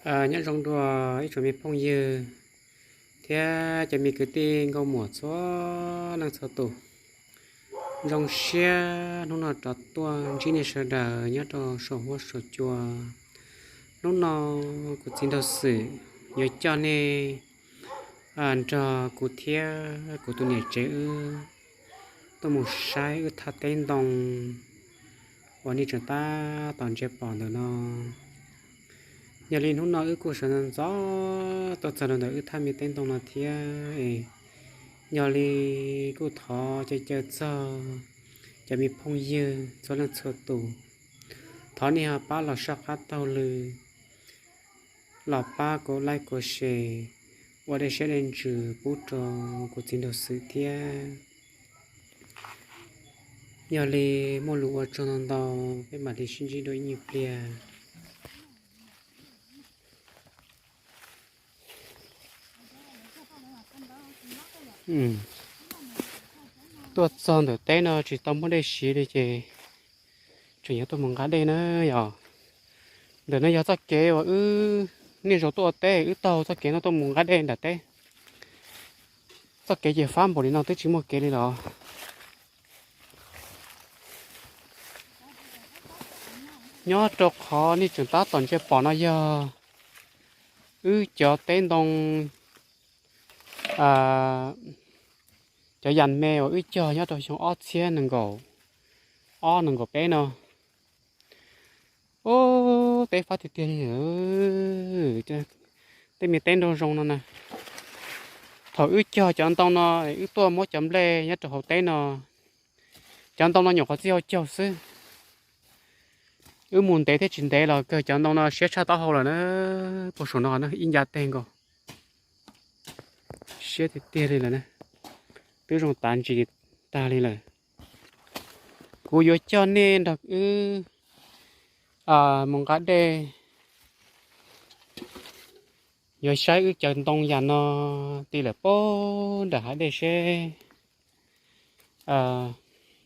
Nyob zoo dua ib tsoom me phooj ywg thiab cov me kwv tij nkauj muam txhua leej txhua tus. Zoo siab hnub no rov tuaj ntsib nej sawv daws nyob rau saum huab saum cua. Hnub no kuv txiv nraug Xwm yuav coj nej nrog kuv thiab kuv tus niam tsev wb tuaj mus saib wb thaj teb ntoo uas nej tseem tab tom ntsia pom ntawm no. Yog li hnub no wb kuj sawv ntxov ntxov tuaj txog rau ntawm wb thaj me teb ntoo no thiab. Yog li kuj thov caw caw txog cov me phooj ywg txhua leej txhua tus, thov nej ho pab los soj qab taug lw, los pab kuv like kuv share, ua dej siab dej ntsws pub rau kuv txiv nraug Xwm thiab. Yog li muaj lus ua tsaug ntau ntau, peb mam li sib ntsib dua ib nyuag pliag. Tuaj txog ntawm teb no tsis tau muaj dej siv li ces tseem yuav tuaj mus nqa dej na yom. Ntawm no yog txoj kev uas wb niaj zaus tuaj ua teb, wb taug txoj kev no tuaj mus nqa dej nram teb. Txoj kev ces fab npaum li no twb tsis muaj kev li los. Nyob rau qhov nej tseem tab tom ntsia pom no yog wb cov teb ntoo, cov yas me uas wb cog nyob rau xyoo ob txhiab nees nkaum ob nees nkaum peb no. Ub, teb fab tiag tiag li. Tej me teb nroo zoo no na. Thaum wb cog cov ntoo no, wb tuaj muab cov nplej nyob rau hauv teb no, cov ntoo no nyuam qhuav txij hauv caug xwb. Wb mus ntev thiab tsis ntev los kawg cov ntoo no siab tshaj taub hau lawm na. Puag saum no ib ncaj teg nkaus, siab tiag tiag li lawm na. Twb zoo tav ntsis tag li lawm. Kuv yuav coj nej nrog wb mus nqa dej, yuav saib wb cov ntoo yam no ti lawm puag nram hav dej seb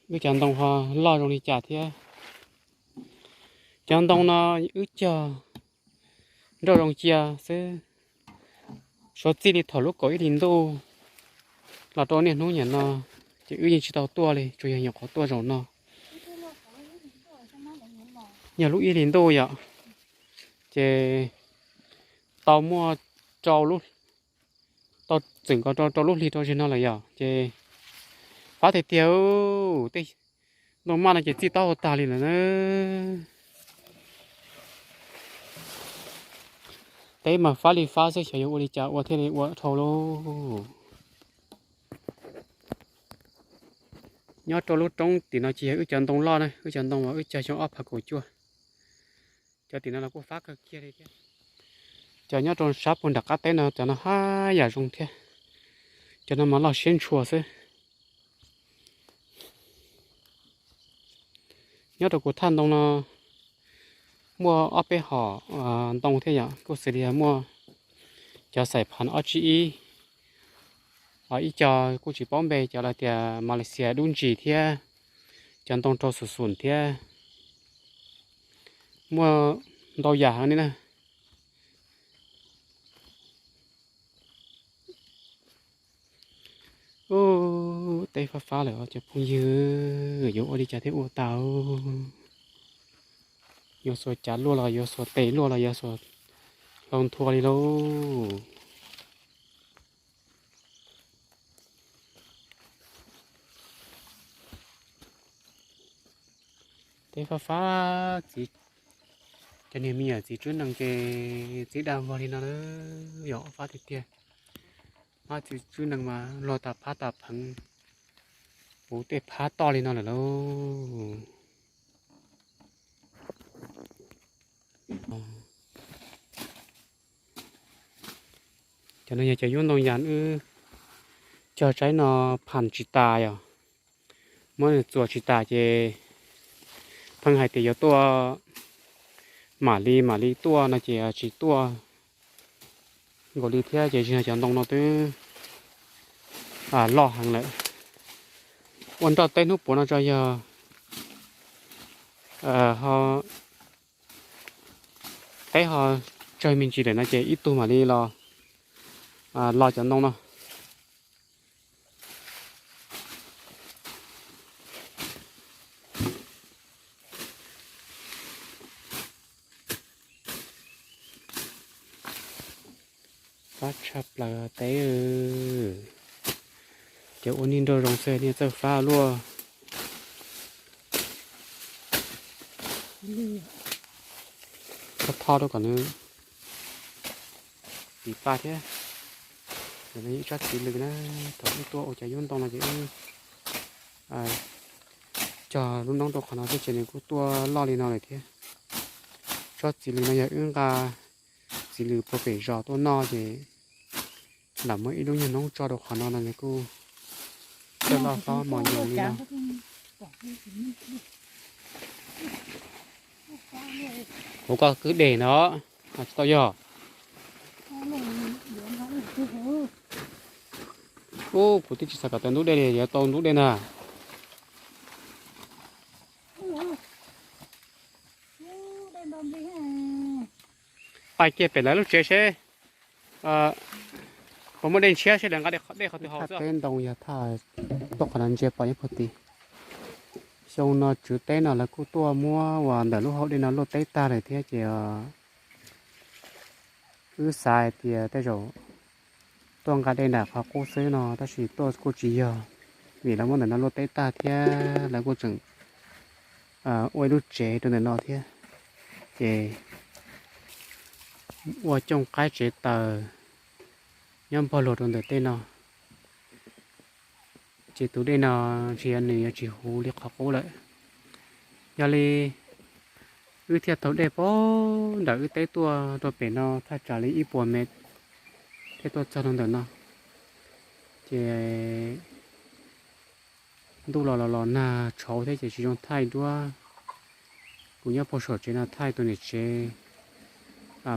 wb cov ntoo ho loj zoo li cas thiab. Cov ntoo no wb cog nroj zoo cia xwb. Suav txij li thaum lub kaum ib hlis ntuj los rau niaj hnub niam no, ces wb yeej tsis tau tuaj li, tsuas yog nyuam qhuav tuaj zaum no. Yog lub ib hlis ntuj yom, ces tau muaj rau, tau txwm nkaus rau rau lub hli rau zig no lawm yom, ces fab tiag tiag. Tej ntoo maj no ces txij taub hau tag li lawm na. Teb mas fab li fab xwb, xyov yuav ua li cas ua thiaj li ua dhau lauj. Nyob rau lub roob tim no ces yog wb cov ntoo loj na, wb cov ntoo uas wb cog xyoo ob phav kaum cuaj. Cov tim no los kuj fab kawg kiag li thiab. Cov nyob rau sab puag nram qab teb no cov no haj yam zoo thiab. Cov no mas loj siab ntshua xwb. Nyob rau kuv thaj ntoo no muaj ob peb hom ntoo thiab yom, kuj xws li muaj cov xaim phav ob tsib ib, ib co kuj tsis paub npe, cov lawv tias Malaysia dub ntsis thiab cov ntoo rau xum xum thiab. Muaj ntau yam heev li na. Ub, teb fab fab lawm cov phooj ywg, yuav ua li cas thiaj ua tau? Yuav xuas cav luaj los yuav xuas tes luaj los yuav xuas hlau nthua li lauj. Teb fab fab, txiv, cov niag me nyuam txiv tswb nees ces txiv dag vog li no na, yog fab tiag tiag. Hmab txiv tswb nees mas luag tas phab tas pheev, puv tej phab toj li no lawm lauj. Cov no yog cov yub ntoo yas wb cog tsaib no pham tsis tas yom. Muab nws txuas tsis tas ces pheej hais tias yuav tuaj mam li mam li tuaj no ces tsis tuaj nkaus li thiab ces tsis yog cov ntoo no twb loj heev lawm. Ua nroj teb hnub puav no tso yog ho teb ho tsawg me ntsis lawm no ces ib tug mam li los, los cov ntoo no. Fab tshaj plaws teb. Ces ua niag nroj zoo xwb niag txawj fab luaj. Thoj thoj rau kom nws tiv pa thiab. Ib tsob txiv lws na, thaum wb tuaj ua cov yub ntoo no ces wb cog lub noob rau qhov no xwb ces nws kuj tuaj loj li no lawm thiab. Tsob txiv lws no yog wb nqa txiv lws puag pem zos tuaj noj ces lam muab ib lub nyuag noob tso rau qhov no no nws kuj coj loj hlob mos nyoos li no. Kuv koj kwj dej no, tsis tau yog. Ub, kuv twb tsis xav kom tau ntub dej li, yuav tau ntub dej ntag. Pais kiag pem lawv lub tsev seb puas muaj dej ntshiab seb lawv nqa dej qhov twg haus xwb. Teb ntoo yog thaj tuaj qhov no ntsia pom nyob puag tid. Xyoo no tswv teb no lawv kuj tuaj muab uas ntawm lub hauv dej no luaj teb tag lawm thiab ces wb xav hais tias tej zaum tuaj nqa dej nram qhov qub xwb no tab sis tuaj kuj tsis yog, vim lawv muab ntawm no luaj teb tag thiab lawv kuj tseem ua ib lub tsev rau ntawm no thiab. Ces ua cooj qaib tsev taws nyob npog luag rau ntawm tej no. Ces tus dej no ntshe yuav nws yuav tsis huv li qhov qub lawm. Yog li wb thiaj taug dej puag nram wb teb tuaj rau pem no thaj tsam li ib puas mev thiab tuaj txog rau ntawm no. Ces ntuj los los los nag tshauv thiab ces tsis zoo thaij duab. Kuv nyob puag saum tsev no thaij tus niam tsev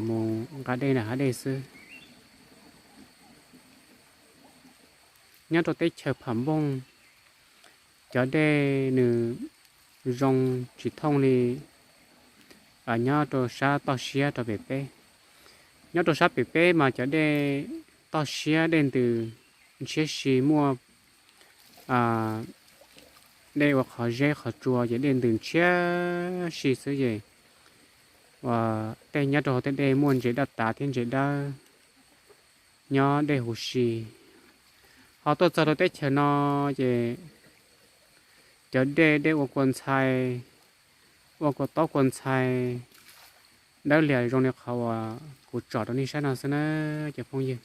mus nqa dej nram hav dej xwb. Nyob rau teb chaws Pham Npooj, cov dej nws zoo tsis thooj li nyob rau sab toj siab rau pem peb. Nyob rau sab pem peb mas cov dej toj siab dej ntws ntshiab si muaj dej ua qhov zeb qhov tsua ces dej ntws ntshiab si xwb ces uas tej nyob rau hauv tej dej muaj ntses daj tav thiab ntses dawb nyob dej huv si. Ho tuaj txog rau teb chaws no ces cov dej dej ua kua ntxhai, ua kua taub kua ntxhai dawb lias zoo li qhov uas kuv tsom rau nej saib no xwb na cov phooj ywg.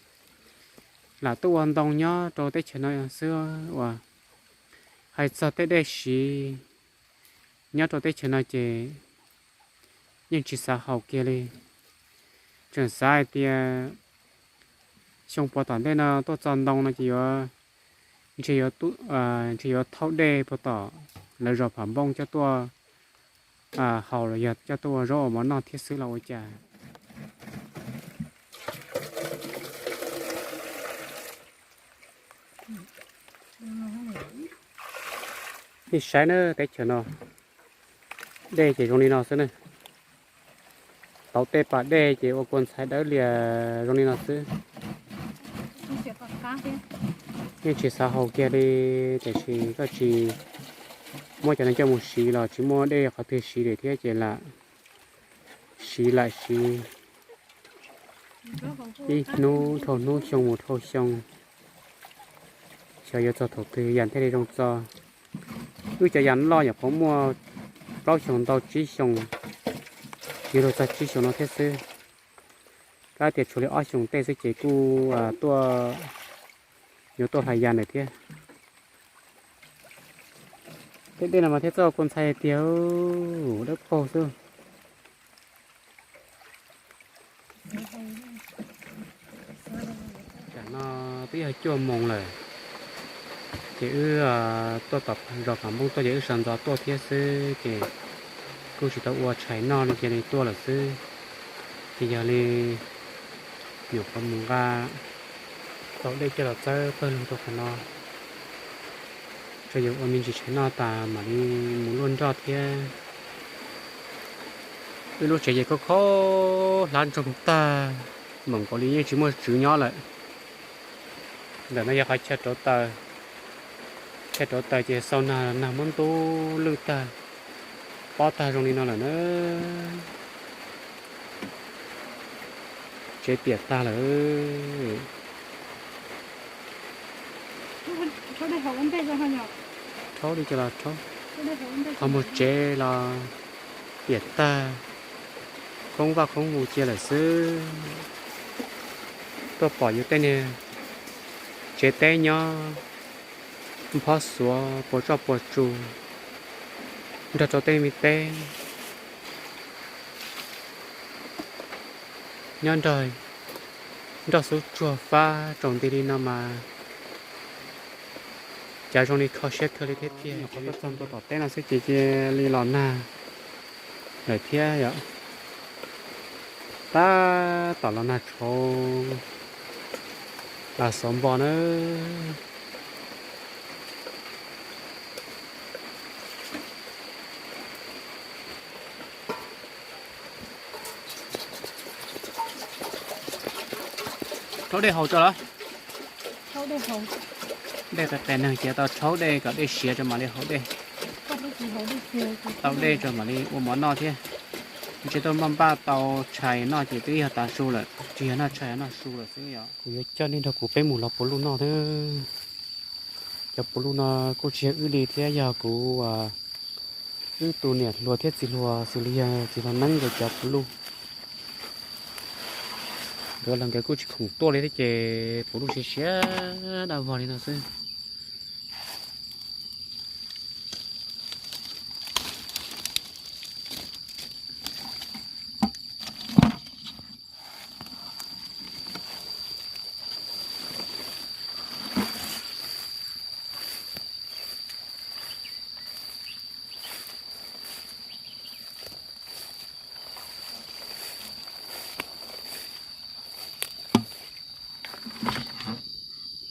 Lam tuaj ua ntoo nyob rau teb chaws no xwb uas hais txog tej dej siv nyob rau teb chaws no ces yeej tsis xav haus kiag li. Tseem xav hais tias xyoo puas tom ntej no tuaj txo ntoo no ces yuav, ntshe yuav thauj dej puag tom lawv zos Pham Npooj coj tuaj haus los yog coj tuaj ua zaub ua mov noj thiab xwb los ua cas. Nej saib na teb chaws no, dej ces zoo li no xwb na. Tauv tej pas dej ces ua kua ntxhai dawb lias zoo li no xwb. Yeej tsis xav haus kiag li, tiam sis koj tsis muab cov no coj mus siv los tsis muaj dej qhov twg siv li thiab ces lam siv lam siv ib hnub dhau hnub xyoo mus dhau xyoo, xyov yuav txog thaum twg yam thiaj li zoo txo. Wb cov yam loj nyuam qhuav muaj plaub xyoos ntau tsib xyoos, yuav luag txog tsib xyoos no thiab xwb. Kab tias tshuav li ob xyoos tej xwb ces kuj tuaj, yuav tuaj hlais yas lawm thiab. Tej dej no mas thiaj txawj kua ntxhai tiag, dawb paug xwb. Tam no twb yog cuaj moos lawm, ces wb tuaj tom zos Pham Npooj tuaj ces wb sawv ntxov tuaj thiab xwb ces kuj tsis tau ua tshais noj li cia li tuaj lawm xwb. Ces yog li nyuam qhuav mus nqa tau dej coj los txawb pawg lug rau qhov no, tsuas yog ua me ntsis tshais noj tas mam li mus luaj nroj thiab. Wb lub tsev ces khaub khaub hlab ntsoog tag, mam nkaus li yeej tsis muaj tswv nyob lawm. Ntawm no yog qhov chaw rauv taws, chaw rauv taws ces xau nag, nag muab ntub lwj tag, pob tag zoo li no lawm na. Tsev piam tag lawm. Rhaub li cas los rhaub, qhov muag tsev los piam tag, khoob vaj khoob vus cia lawm xwb. Tuaj pom yus tej niag tsev teb nyob, nphob xuav puas tsoj puas tsu nrog rau tej me teb nyob nrog nroj xub tsuag fab tsaus nti li no mas cas zoo li kho siab kawg li thiab tiag. Nyuam qhuav tuaj txog ntua tom teb no xwb ces cia li los nag lawm thiab yom. Tab tom los nag tshauv, los xov npo na. Rhaub dej haus tso los? Dej qis qis neeg ces tau rhaub dej kom dej siav tso mam li haus dej. Tau dej tso mam li ua mov noj thiab. Ntshe tuaj npaj npaj tau tshais noj ces twb yog tav su lawm, tsis yog noj tshais noj su lawm xwb yom. Kuv yuav coj nej nrog kuv peb mus lov puav luj noj thiab. Cov puav luj no kuj tsis yog wb li thiab, yog kuv, wb tus niam hluas thiab txiv hluas xws li yog txiv hluas Neeb nkawd cov puav luj. Nkawd los nkawd kuj tsis khoom tuaj li thiab ces puav luj siav siav daj vog li no xwb.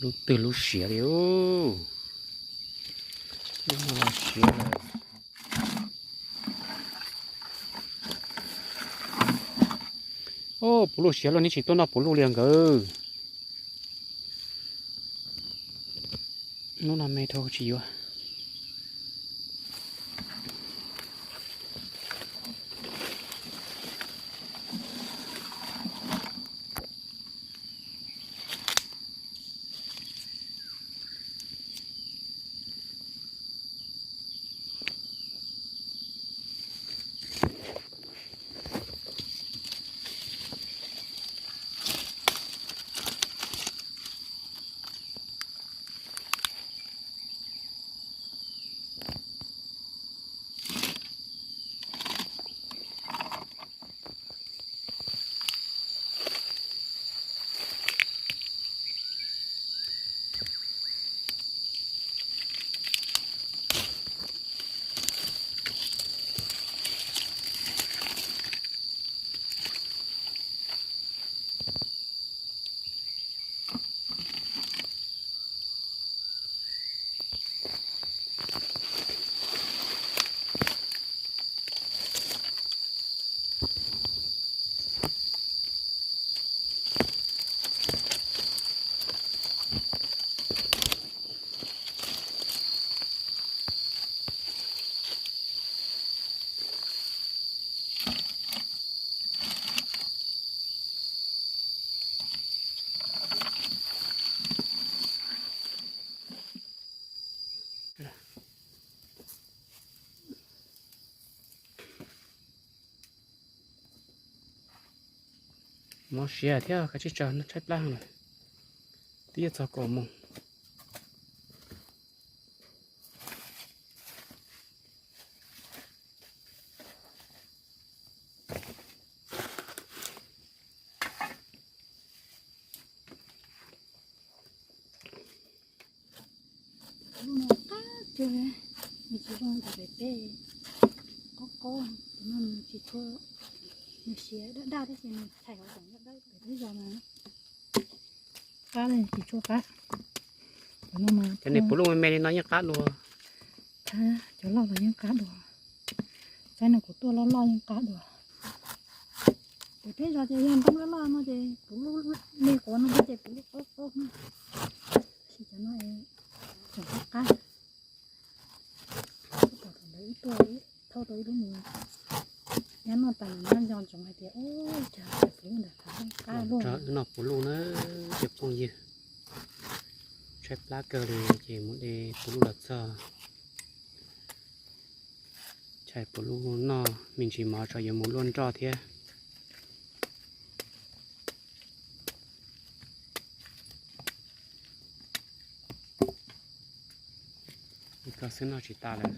Lub twg lub siav li, lub no los siav lawm. Puav luj siav luaj, neb tsis tuaj noj puav luj li nkawd. Hnub no me dhau tsis yuav. Mob siav thiab, kav tsij tso, tshaib plab lawm, twb yuav txog kaum moos. Lub no qab cuag li, nws tsis zoo npaum pem tej qaub qaub, tus no nws tsis tshua, nws siav daj daj thiab ces nws tshais hauv tseem dawb dawb pem twb zoo na. Qab li tsis tshua qab. Cov no mas cov niag puav luj me me li no yeej qab dua. Qab, cov loj los yeej qab dua. Saib no kuv tuaj loj loj yeej qab dua. Pem peb zos ces yog ntoo loj loj no ces puv luj, me quav no ces puv luj qub qub no. Tab sis cov no tseem qab qab. Pom thaum ntawd ib tuaj thauj tau ib lub mus, nyab noj tas nyob nco ntsoov hais tias, ub, cas puv luj ntawm qab luaj. Noj puv luj na, cov phooj ywg. Tshaib plab kawg li ces mus de puv luj los txog. Ntshai puv luj noj me ntsis mov tso yuav mus luaj nroj thiab. Koj xwb noj tsis tas lawm.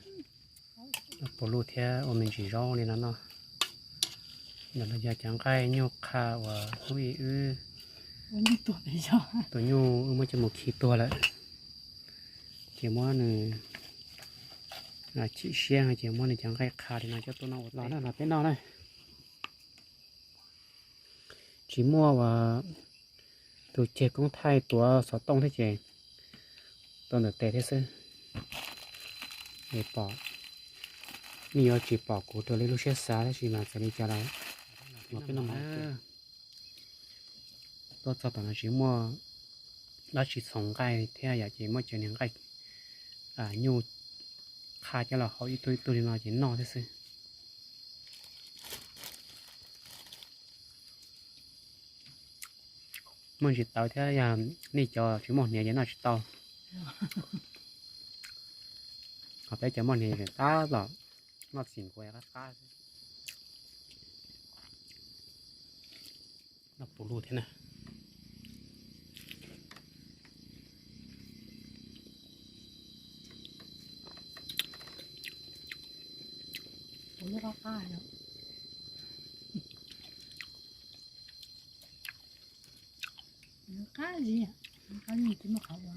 Noj puv luj thiab ua me ntsis zaub li no noj. Ntawm no yog cov nqaij nyuj qha uas hnub ib wb tus nyuj wb muab coj mus khi tuag lawm, ces muab nws chim siab ces muab nws cov nqaij qha li no coj tuaj noj ua los na los peb noj na. Tsis muaj uas tus ceg koob thaij tuav xov tooj thiab ces tuav ntawm tes thiab xwb. Es pom, nej yuav tsis pom kuv raws li lub siab xav tab sis mas txawm li cas los peb noj mov. Tuaj txog tom no tsis muaj dab tsi txhoov nqaij thiab yom, ces muab cov niag nqaij nyuj qha coj los hau ib tug ib tug li no ces noj thiab xwb. Muaj ntsis tawv thiab, yog nej cov tsis muaj hniav ces noj tsis tau. Ho peb cov muaj hniav ces tab tom noj txim nkuav qab qab. Noj puv luj thiab na. Puv luj qab qab. Qab zib, qab zib tsis muaj qhov ua.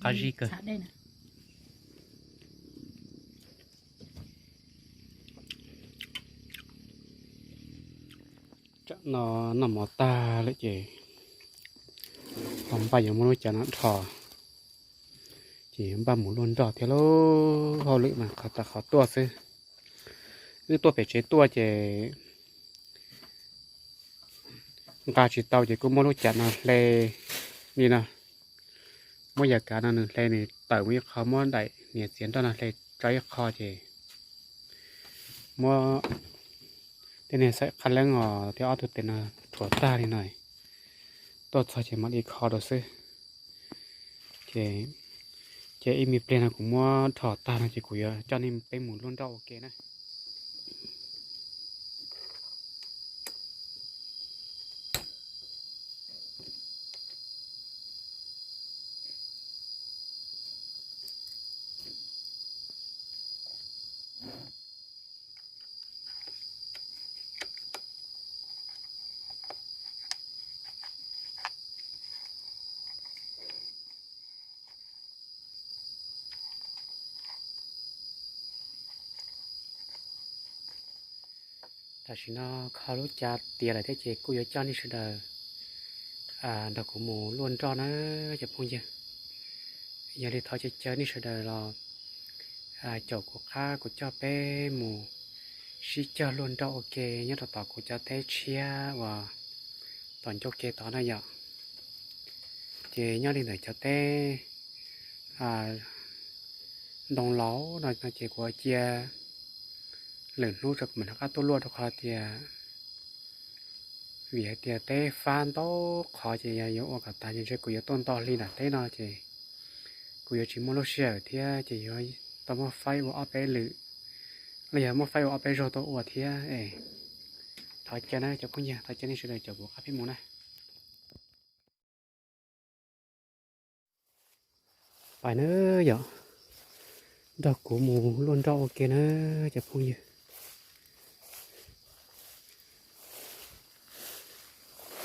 Qab zib kawg. Tsam no noj mov tag lawm ces ho npaj yuav muab lub cav no dhos, ces yuav npaj mus luaj nroj thiab lauj. Hauj lwm mas qhov tas qhov tuaj xwb. Wb tuaj pem tsev tuaj ces nqa tsis tau ces kuj muab lub cav no hle li no. Muab yav kav no nws hle nws tawm mus ib qho, muab daim niag txiav nroj no hle tso ib qho ces muab tej niag xaim qab leeb os thiab ob tug tes no rhuav tag li no. Tuaj txog ces mam li kho rau xwb. Ces, ces ib me pliag no kuv muab dhos tag no ces kuv yuav coj nej peb mus luaj nroj ua ke na. Tam sim no kho lub cav tiav lawm thiab ces kuj yuav coj nej sawv daws nrog kuv mus luaj nroj na cov phooj ywg. Yog li thov caw caw nej sawv daws los caum kuv qab kuv coj peb mus sib cog luaj nroj ua ke nyob rau tom kuv cov teb tshiab uas tom ncauj ke tod na yom. Ces nyob li ntawm cov teb ntoo laus no ces kuv cia lwm hnub rau kuv mam rov qab tuaj luaj rau qhov tias vim hais tias teb fab ntau qhov ces yog yuav ua kom tag ces ntshe kuv yuav tuaj nto hli nram teb no ces kuv yuav tsis muaj lub sij hawm thiab ces yuav tau muab faib ua ob peb lwm los yog muab faib ua ob peb zaug tuaj ua thiab es. Thov caw na cov phooj ywg, thov caw nej sawv daws caum kuv qab peb mus na. Pais na yom, nrog kuv mus luaj nroj ua ke na cov phooj ywg.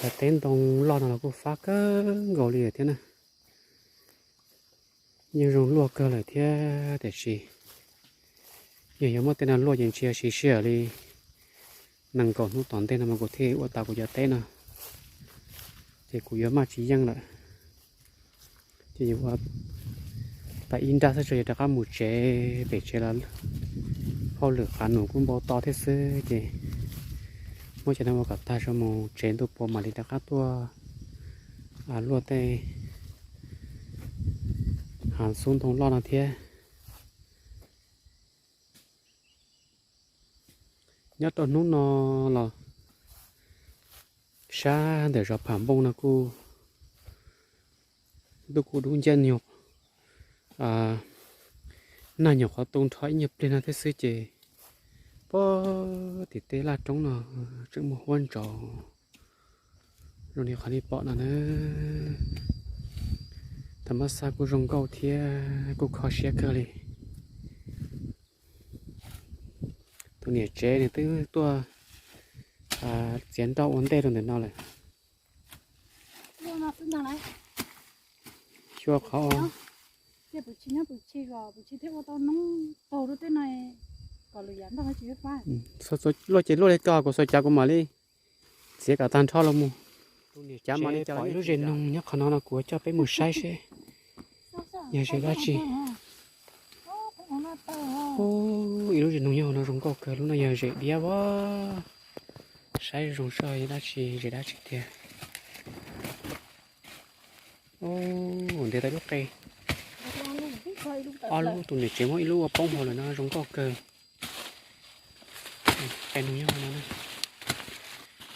Cov teb ntoo loj no los kuj fab kawg nkaus li lawm thiab na. Yeej zoo luaj kawg lawm thiab tiam sis yog yuav muab tej no luaj ces ntshe siv sij hawm li nees nkaum hnub tom ntej no mas kuv thiaj ua tau kuv cov teb no, ces kuv yuav maj tsis yeej lawm. Ces yuav ua tau ib nrab xwb tso yuav rov qab mus tsev, pem tsev los hauj lwm qav num kuj npau taws thiab xwb ces Muab cov no ua kom tag tso mus tsev, ntuj puas mam li rov qab tuaj luaj tej hav xub ntoo loj no thiab. Nyob rau hnub no los sab ntawm zos Pham Npooj no kuj ntuj kuj dub nciab nyuag, nag nyuam qhuav tu nrho ib nyuag pliag no thiab xwb ces puag tim tej laj roob no tseem muaj huab ntsaus zoo li qhov nej pom no na. Thaum mab xab kuj zoo nkauj thiab kuj kho siab kawg li. Tus niam tsev nws twb tuaj txiav nroj ua ntej rau ntawm no lawm. Xyuas qhov luaj ces luaj li ko, kuv xuas cov kuv mam li txiav kom tag nrho los mus. Tus niam cav mam li coj ib lub zes noog nyob qhov no no kuv coj peb mus saib seb yog zes dab tsi. Ib lub zes noog nyob hauv no zoo nkauj kawg, lub no yog zes diab as. Saib zoo seb yog dab tsi, zes dab tsi tiag. Ntiav tau lub qe, ob lub, tus niam tsev muab ib lub ua poob hauv lawm no zoo nkauj kawg. Qe noog nyob hauv no,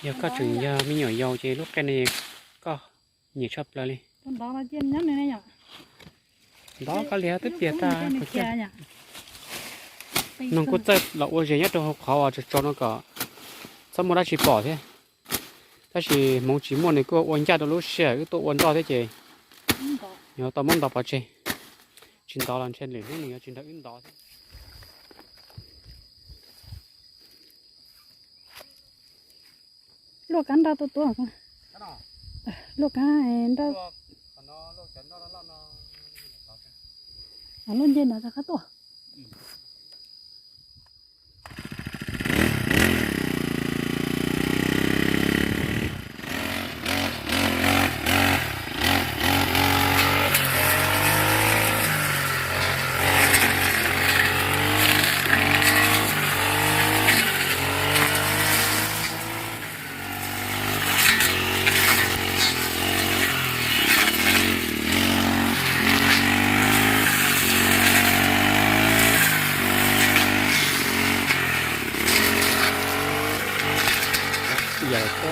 yog koj tseem yog me nyuam yaus ces lub qe no koj nyiam tshaj plaws li. Ntov koj li twb pias tag. Noog kuj txawj los ua zes nyob rau hauv qhov uas tsaus tsaus no kom txhob muaj dab tsi pom thiab. Tab sis hmoov tsis muaj nws kuj ua ncaj rau lub sij hawm wb tuaj ua nroj thiab ces yuav tau muab ntov pov tseg. Tsis ntov los ntshe lwm hnub nws yuav tsis nrog wb ntov thiab. Luaj kab nroj tuaj tuaj, luaj kab nroj, luaj nce no rov qab tuaj. Yam ko,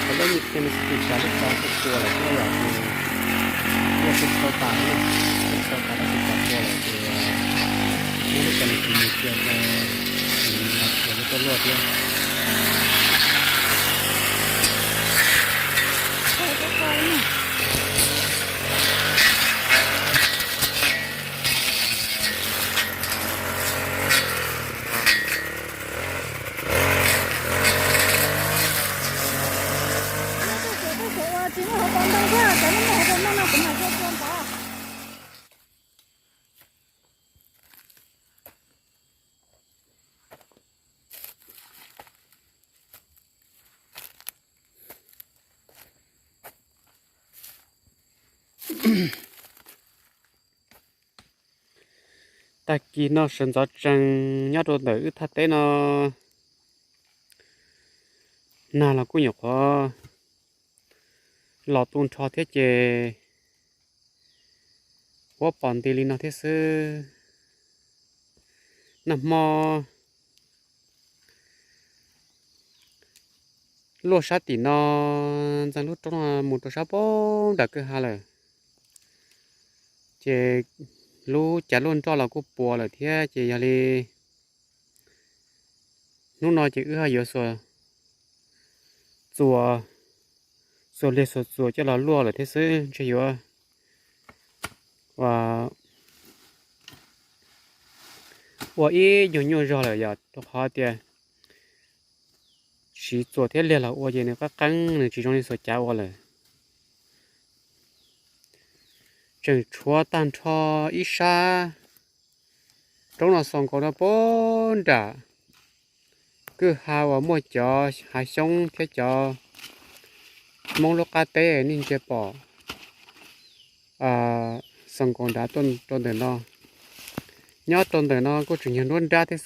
qhov lub me tia no tsis tau lub tau tuaj puas lawm thiab yom, ces luaj twb tshau tas, twb tshau tas tab sis tsis tau puas lawm ces muab lub tau no cia rau, cia lub tuaj luaj thiab. Tag kis no sawv ntxov tsees nyob rau ntawm wb thaj teb no, nag los kuj nyuam qhuav los tu nrho thiab ces huab pos nti li no thiab xwb. Nag hmo luaj sab tim no, ntxeev lub roob no mus rau sab poob nram kwj ha lawm, ces lub cav luaj nroj los kuj puas lawm thiab ces yog li hnub no ces wb ho yuav xuas txuas, xuas liag xuas txuas coj los luaj lawm thiab xwb, ntshe yuav ua ib nyuag nyuaj zog lawm yom, rau qhov tias siv txuas thiab liag los ua ces nws qab qeeb, nws tsis zoo li xuas cav ua lawm. Tseem tshuav tag nrho ib sab roob no xaus nkaus rau poob nram kwj ha uas muaj cov hav xyoob thiab cov Hmoob lub qab teb nej ntsia pom xaus nkaus nrad tuaj rau ntawm no. Nyob rau ntawm no kuj tseem yog nruab nrab thiab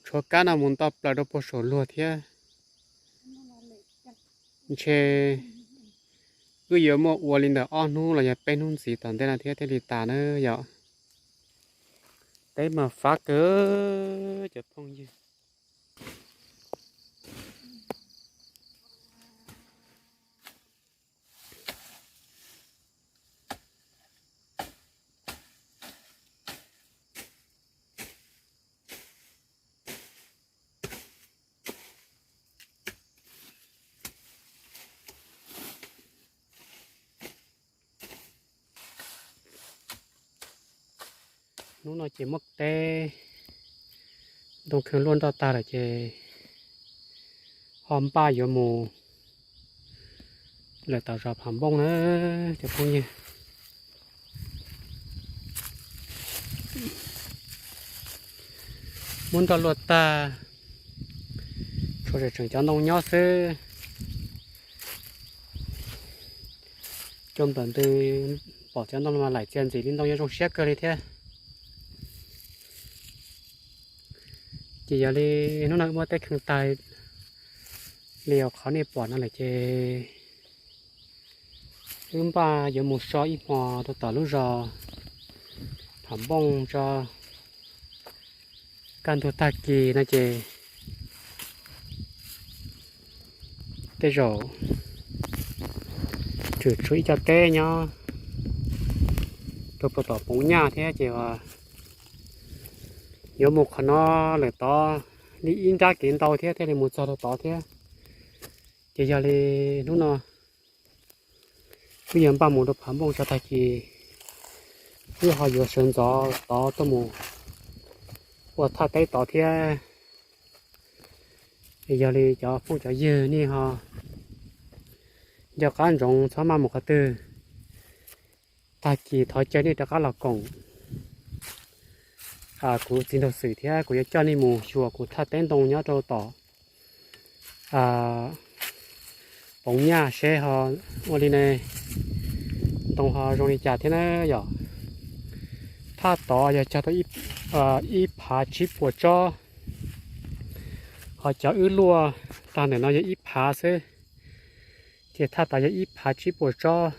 xwb, Tus kab no mus nto plaws rau puag saum luag thiab. Ntshe wb yuav muaj ua li ntawm ob hnub los yog peb hnub ntxiv tom ntej no thiab thiaj li tas na yom. Teb mas fab kawg cov phooj ywg. Hnub no ces muab teb ntoo kheev luaj nroj tag lawm ces ho npaj yuav mus lawm tom zos Pham Npooj na cov phooj ywg. Muab nroj luaj tag, tshuav tseem cov ntoo nyob xwb. Cua npawm ntws pom cov ntoo mas laim txias ntxim li ntoo yuav zoo siab kawg li thiab. Ces yog li hnub no wb muab teb kheev tag li qhov nej pom no lawm ces wb npaj yuav mus so ib hmo rau tom lub zos Pham Npooj tso. Kaj ntug tag kis no ces tej zaum tseem tshuav ib co teb nyob rau puag tom Poov Nyaj thiab ces yuav mus qhov no lawm tod li ib nrab kev ntau thiab thiaj li mus txog rau tod thiab. Ces yog li hnub no wb yuav npaj mus rau Pham Npooj tso tag kis wb ho yuav sawv ntxov tod tuaj mus ua thaj teb tod thiab. Yog li cov phooj cov ywg nej ho nco qab ntsoov txhob maj mus qhov twg. Tag kis thov caw nej rov qab los koom kuv txiv nraug Xwm thiab kuv yuav coj nej mus xyuas kuv thaj teb ntoo nyob rau tom Poov Nyaj seb ho ua li ne, ntoo ho zoo li cas thiab na yom. Thaj tod yog cog tau ib phav tsib puas tsob, ho cov wb luaj tag ntawm no yog ib phav xwb, ces thaj tod yog ib phav tsib puas tsob.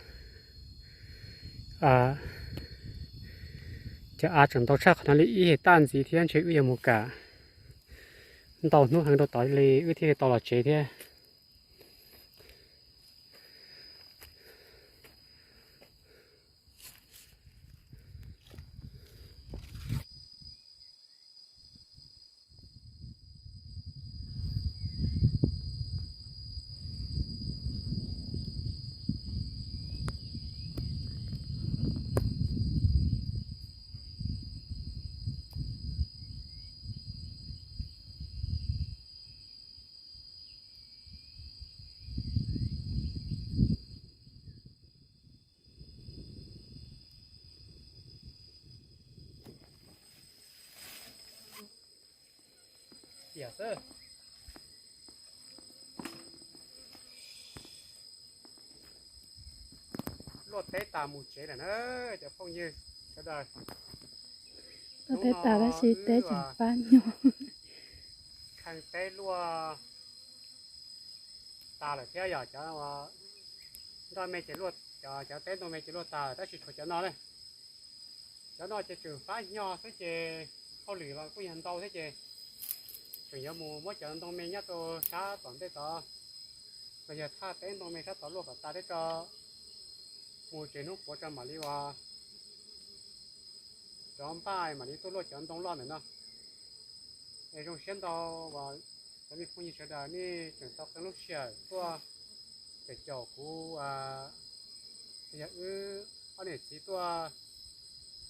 Cov av tseem ntau tshaj qhov no li ib hais taj ntxiv thiab ntshe wb yuav mus kam ntau hnub heev rau tod li wb thiaj li tau los tsev thiab. Tiam xwb. Luaj teb tas mus tsev lawm na cov phooj ywg sawv daws. Luaj teb tas tab sis teb tseem fab nyuag. Kheej teb luaj tas lawm thiab yog cov nroj me ces luaj, cov teb ntoo me ces luaj tas lawm tab sis tshuav cov no ne. Cov no ces tseem fab nyuag xwb ces hauj lwm los kuj yog ntau thiab ces tseem yuav mus muab cov ntoo me nyob rau sab tom ntej tod los yog thaj teb ntoo me sab tod luaj kom tas thiab tso mus tsev hnub puav tso mam li ua rov npaj mam li tuaj luaj cov ntoo loj ntawm no. Es zoo siab ntau uas cov me phooj ywg sawv daws nej tseem tau qee lub sij hawm tuaj caum caum kuv, yog wb ob niam txiv tuaj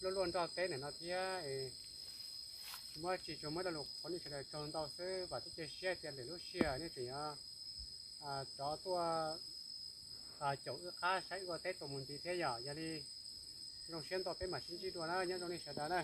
luaj luaj nroj teb ntawm no thiab. Tsis muaj tsis tsuas muaj ib lo lus qhuas nej sawv daws tsaug ntau xwb, vam thiab cia siab tias lwm lub sij hawm nej tseem yuav rov tuaj caum wb qab saib wb ua teb tau mus nti thiab yom. Yog li zoo siab ntau peb mam sib ntsib dua na, nyob zoo nej sawv daws na.